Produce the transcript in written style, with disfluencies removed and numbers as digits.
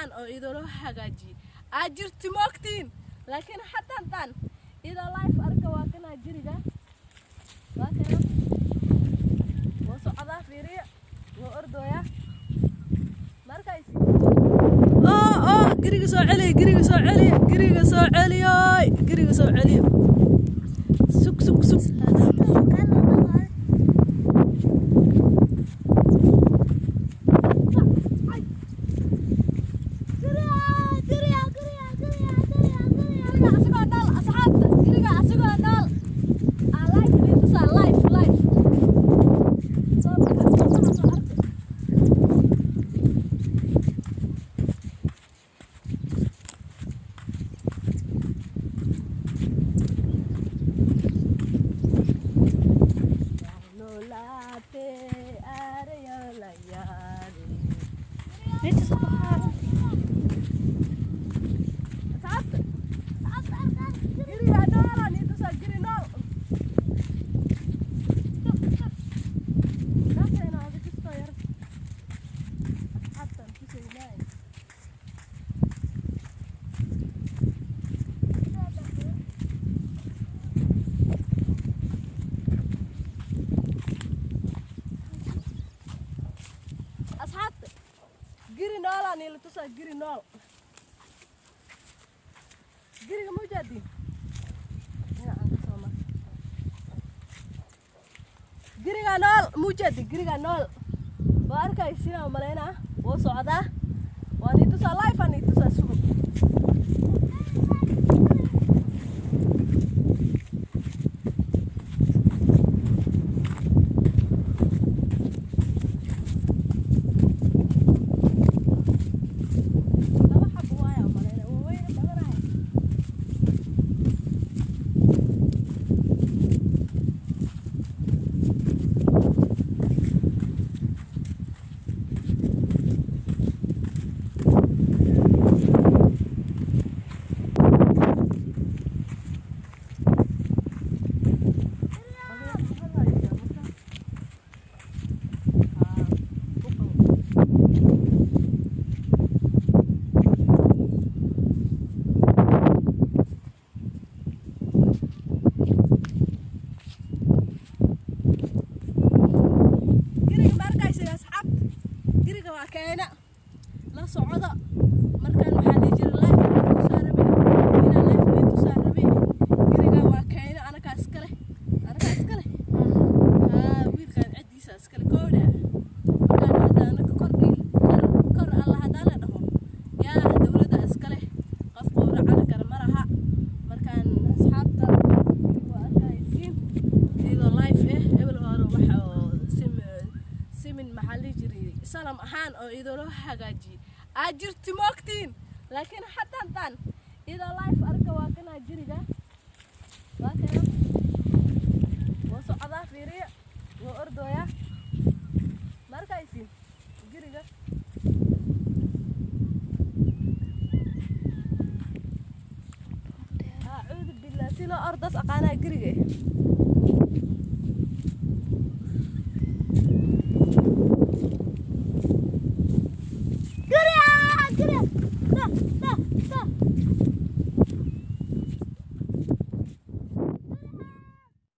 ahaan oo iyadoo loo hagaajiyey aad jirti moogtiin, laakiin hadantan iyadoo life arka. Waa kanaa giriga, waa kana, wuu socdaa, fiiriya, wuu ordooyaa. Markays oo giriga soo celiya, giriga soo celiya, giriga soo celiyoy, giriga soo celiyo. Sug, sug, sug. Giriga asigoo nool, asxaabta, giriga asigoo nool aa live idin tusaa, live, live. Soo baxa, soo baxa, soo arka. Noolaate aarayalayaale. Asxaabta, giriga noolaa nii tusaa, giri nool. Kaasayna ada kastoo yar asxaabtaan tusaynaa. Asxaabta, giri noolaa nii la tusaa, giri nool. Giriga ma ujeediin? Dhinacan ka soo mar. Giriga nool ma ujeedi? Giriga nool waa arkaysiin malaynaa, wuu socdaa, waa nii tusaa, live aa nii tusaa. Sugo. Laba xabo waaya malaynaa, waa weyna badanaya. Giriga ma arkaysa, asxaabta? Giriga waa keena, la socda. Markaan waxaa dhihi jiray live idin tusaa rabe, inaa live idin tusaa rabe. Giriga waa keena, anakaa iskale, anakaa iskale. Haa, wiilkaan ciddiisa iskale kowdha. Markaan hadda anaka kor kor kor alla haddaan la dhaho yaa dowladda iskale, qof qowracana kara ma laha. Markaan asxaabta, giriga waa arkaysiin iyadoo live eh. Ebel hore waxa oo sim simin maxaa la dhihi jiray salam ahaan oo iyadoo loo hagaajiyey aad jirti moogtiin, laakiin hadantan iyadoo live arka. Waa kanaa giriga, waa kana, wuu socdaa, fiiriya, wuu ordooyaa. Ma arkaysiin giriga? Acuudu billah, si loo ordas aqaanaa giriga.